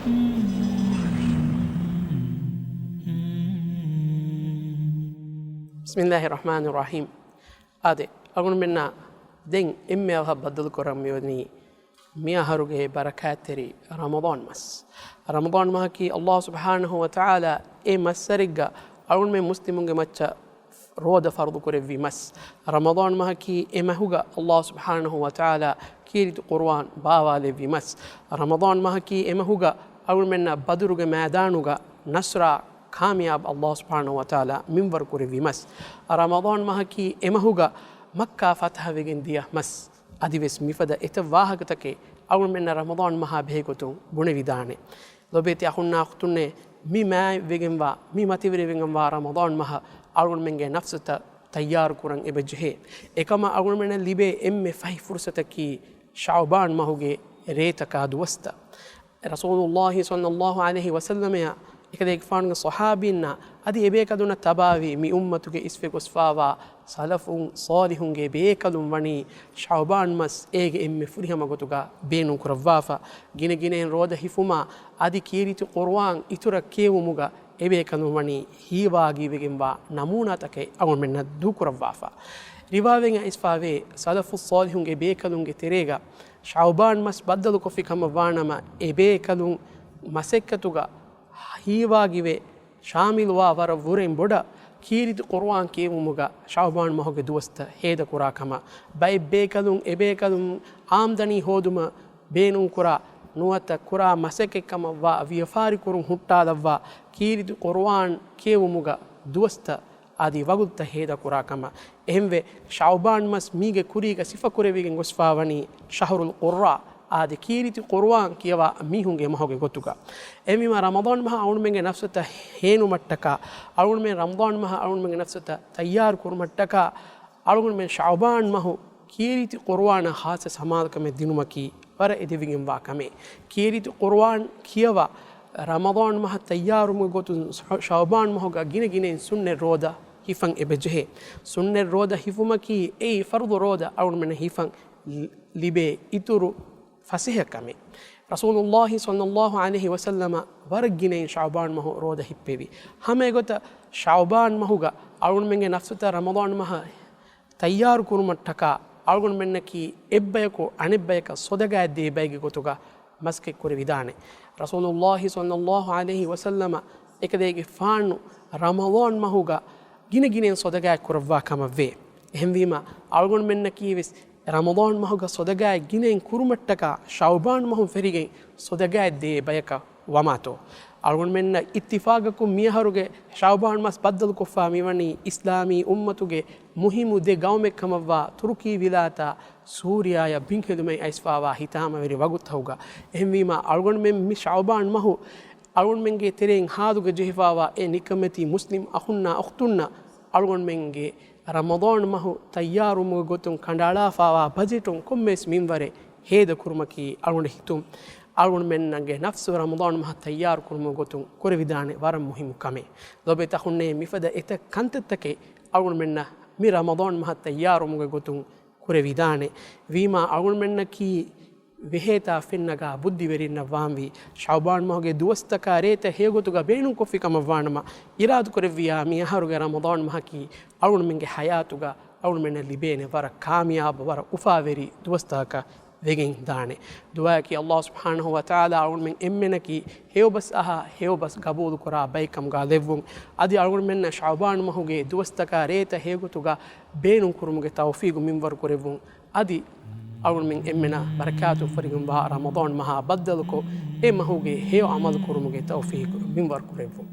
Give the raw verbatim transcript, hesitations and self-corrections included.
بسم الله الرحمن الرحيم. އާދެ، އަޅުގަނޑުމެންނަށް ދެން އެންމެ އަވަހަށް ބައްދަލުކުރަން މިވަނީ މި އަހަރުގެ ބަރަކާތްތެރި ރަމަޟާން މަސް. ރަމަޟާން މަހަކީ އައްލާހު ސުބްޙާނަހު ވަ ތަޢާލާ އެ މައްސަރެއްގަ އަޅުގަނޑުމެން މުސްލިމުންގެ މައްޗަށް ރޯދަ ފަރުޟު ކުރެއްވި މަސް. ރަމަޟާން މަހަކީ އެ މަހުގަ އައްލާހު ސުބްޙާނަހު ވަ ތަޢާލާ ކީރިތި ޤުރުއާން ބާވާލެއްވި މަސް. ރަމަޟާން މަހަކީ އެ މަހުގަ އަޅުގަނޑުމެންނަށް ބަދުރުގެ މައިދާނުގަ ނަޞްރާ ކާމިޔާބު އައްލާހު ސުބްޙާނަހު ވަ ތަޢާލާ މިންވަރު ކުރެއްވި މަސް. ރަމަޟާން މަހަކީ އެ މަހުގަ މައްކާ ފަތަޙަވެގެން ދިޔަ މަސް. އަދިވެސް މިފަދަ އެތައް ވާހަކަތަކެއް އަޅުގަނޑުމެންނަށް ރަމަޟާން މަހާ ބެހޭގޮތުން ބުނެވިދާނެ. ލޮބޭތި އަޚުންނާ އުޚްތުންނޭ، މި މާތްވެގެންވާ، މި މަތިވެރިވެގެންވާ ރަމަޟާން މަހަށް އަޅުގަނޑުމެންގެ ނަފްސުތައް ތައްޔާރު ކުރަން އެބަޖެހޭ. އެކަމަށް އަޅުގަނޑުމެންނަށް ލިބޭ އެންމެ ފަހި ފުރުސަތަކީ ޝަޢުބާން މަހުގެ ރޭތަކާ ދުވަސްތައް. ރަސޫލުއްލާހި ޞައްލައްލާހު ޢަލައިހި ވަސައްލަމައަށް އެކަލޭގެފާނުގެ ޞަޙާބީންނާ އަދި އެބޭކަލުންނަށް ތަބާވީ މި އުއްމަތުގެ އިސްވެ ގޮސްފާވާ ސަލަފުން ޞާލިޙުންގެ ބޭކަލުން ވަނީ ޝަޢުބާން މަސް އޭގެ އެންމެ ފުރިހަމަ ގޮތުގަ ބޭނުން ކުރައްވާފަ. ގިނަ ގިނައިން ރޯދަ ހިފުމާ އަދި ކީރިތި ޤުރުއާން އިތުރަށް ކިޔެވުމުގަ އެބޭކަލުން ވަނީ ހީވާގިވެގެންވާ ނަމޫނާތަކެއް އަޅުގަނޑުމެންނަށް ދޫކުރައްވާފަ. ރިވާވެގެން އައިސްފާވޭ، ސަލަފުއް ޞާލިޙުންގެ ބޭކަލުންގެ ތެރޭގަ ޝަޢުބާން މަސް ބައްދަލުކޮށްފި ކަމަށް ވާނަމަ، އެބޭކަލުން މަސައްކަތުގަ ހީވާގިވެ ޝާމިލުވާ ވަރަށް ވުރެން ބޮޑަށް ކީރިތި ޤުރުއާން ކިޔެވުމުގަ ޝަޢުބާން މަހުގެ ދުވަސްތައް ހޭދަކުރާ ކަމަށް ބައެއް ބޭކަލުން އެބޭކަލުން އާމްދަނީ ހޯދުމަށް ބޭނުންކުރާ ނުވަތަ ކުރާ މަސައްކަތްކަމަށްވާ ވިޔަފާރިކުރުން ހުއްޓާލައްވާ ކީރިތި ޤުރުއާން ކިޔެވުމުގަ ދުވަސްތައް އަދި ވަގުތުތައް ހޭދަކުރާ ކަމަށް. އެހެންވެ، ޝަޢުބާން މަސް މީގެ ކުރީގަ ސިފަކުރެވިގެން ގޮސްފާވަނީ ޝަހުރުލް ޤުއްރާ، އާދެ، ކީރިތި ޤުރުއާން ކިޔަވާ މީހުންގެ މަހުގެ ގޮތުގަ. އެހެންވީމާ، ރަމަޟާން މަހަށް އަޅުގަނޑުމެންގެ ނަފްސުތައް ހޭނުމަށްޓަކާ، އަޅުގަނޑުމެން ރަމަޟާން މަހަށް އަޅުގަނޑުމެންގެ ނަފްސުތައް ތައްޔާރު ކުރުމަށްޓަކާ، އަޅުގަނޑުމެން ޝަޢުބާން މަހު ކީރިތި ޤުރުއާނަށް ޚާއްޞަ ސަމާލުކަމެއް ދިނުމަކީ ވަރަށް އެދެވިގެންވާ ކަމެއް. ކީރިތި ޤުރުއާން ކިޔަވާ، ރަމަޟާން މަހަށް ތައްޔާރުވުމުގެ ގޮތުން ޝަ-، ޝަޢުބާން މަހުގަ ގިނަ ގިނައިން ސުންނަތް ރޯދަ ހިފަން އެބަޖެހޭ. ސުންނަތް ރޯދަ ހިފުމަކީ އެއީ ފަރުޟު ރޯދަ އަޅުގަނޑުމެންނަށް ހިފަން ލި-، ލިބޭ އިތުރު ފަސޭހަ ކަމެއް. ރަސޫލުއްލާހި ޞައްލައްލާހު ޢަލައިހި ވަސައްލަމަ ވަރަށް ގިނައިން ޝަޢުބާން މަހު ރޯދަ ހިއްޕެވި. ހަމަ އެގޮތަށް ޝަޢުބާން މަހުގަ އަޅުގަނޑުމެންގެ ނަފްސުތައް ރަމަޟާން މަހަށް ތައްޔާރު ކުރުމަށްޓަކާ އަޅުގަނޑުމެންނަކީ އެއްބަޔަކު އަނެއްބަޔަކަށް ސޮދަގާތް ދޭ ބައެއްގެ ގޮތުގަ މަސައްކަތް ކުރެވިދާނެ. ރަސޫލުއްލާހި ޞައްލައްލާހު ޢަލައިހި ވަސައްލަމަ އެކަލޭގެފާނު ރަމަޟާން މަހުގަ ގިނަ ގިނައިން ސޮދަގާތް ކުރައްވާ ކަމަށްވޭ. އެހެންވީމަ، އަޅުގަނޑުމެންނަކީ ވެސް ރަމަޟާން މަހުގަ ސޮދަގާތް ގިނައިން ކުރުމަށްޓަކާ ޝަޢުބާން މަހުން ފެށިގެން ސޮދަގާތް ދޭ ބަޔަކަށް ވަމާތޯ؟ އަޅުގަނޑުމެންނަށް އިއްތިފާގަކުން މިއަހަރުގެ ޝަޢުބާން މަސް ބައްދަލުކޮށްފާ މިވަނީ އިސްލާމީ އުއްމަތުގެ މުހިއްމު ދެ ގައުމެއްކަމަށްވާ ތުރުކީ ވިލާތާ ސޫރިޔާއަށް ބިންހެލުމަށް އައިސްފާވާ ހިތާމަވެރި ވަގުތުތަކުގަ. އެހެންވީމާ، އަޅުގަނޑުމެން މި ޝަޢުބާން މަހު އަޅުގަނޑުމެންގެ ތެރެއިން ހާދުގަ ޖެހިފާވާ އެ ނިކަމެތި މުސްލިމް އަޚުންނާ އުޚްތުންނަށް އަޅުގަނޑުމެންގެ ރަމަޟާން މަހު ތައްޔާރުވުމުގެ ގޮތުން ކަނޑައަޅާފާވާ ބަޖެޓުން ކޮންމެވެސް މިންވަރެއް ހޭދަކުރުމަކީ އަޅުގަނޑަށް ހިތުން. އަޅުގަނޑުމެންނަށްގެ ނަފްސު ރަމަޟާން މަހަށް ތައްޔާރު ކުރުމުގެ ގޮތުން ކުރެވިދާނެ ވަރަށް މުހިއްމު ކަމެއް. ލޮބެތި އަޚުންނޭ، މިފަދަ އެތައް ކަންތައްތަކެއް އަޅުގަނޑުމެންނަށް މި ރަމަޟާން މަހަށް ތައްޔާރުވުމުގެ ގޮތުން ކުރެވިދާނެ. ވީމާ އަޅުގަނޑުމެންނަކީ ވެހޭތާ ފެންނަގާ ބުއްދިވެރިންނަށް ވާންވީ، ޝަޢުބާން މަހުގެ ދުވަސްތަކާ ރޭތައް ހެޔޮގޮތުގަ ބޭނުންކޮށްފި ކަމަށް ވާނަމަ، އިރާދަކުރެއްވިޔާ މި އަހަރުގެ ރަމަޟާން މަހަކީ އަޅުގަނޑުމެންގެ ޙަޔާތުގަ އަޅުގަނޑުމެންނަށް ލިބޭނެ ވަރަށް ކާމިޔާބު، ވަރަށް އުފާވެރި ދުވަސްތަކަކަށް ވެގެން ދާނެ. ދުޢާއަކީ ﷲ ސުބްޙާނަހޫ ވަތަޢާލާ އަޅުގަނޑުމެން އެންމެނަކީ ހެޔޮބަސް އަހާ، ހެޔޮބަސް ގަބޫލުކުރާ ބައެއްކަމުގަ ލެއްވުން. އަދި އަޅުގަނޑުމެންނަށް ޝަޢުބާން މަހުގެ ދުވަސްތަކާ ރޭތައް ހެޔޮގޮތުގަ ބޭނުންކުރުމުގެ ތައުފީގު މިންވަރު ކުރެއްވުން. އަދި އަޅުގަނޑުމެން އެންމެނަށް ބަރަކާތު ފުރިގެންވާ ރަމަޟާން މަހާ ބައްދަލުކޮށް، އެ މަހުގެ ހެޔޮ ޢަމަލު ކުރުމުގެ ތައުފީގު މިންވަރު ކުރެއްވުން.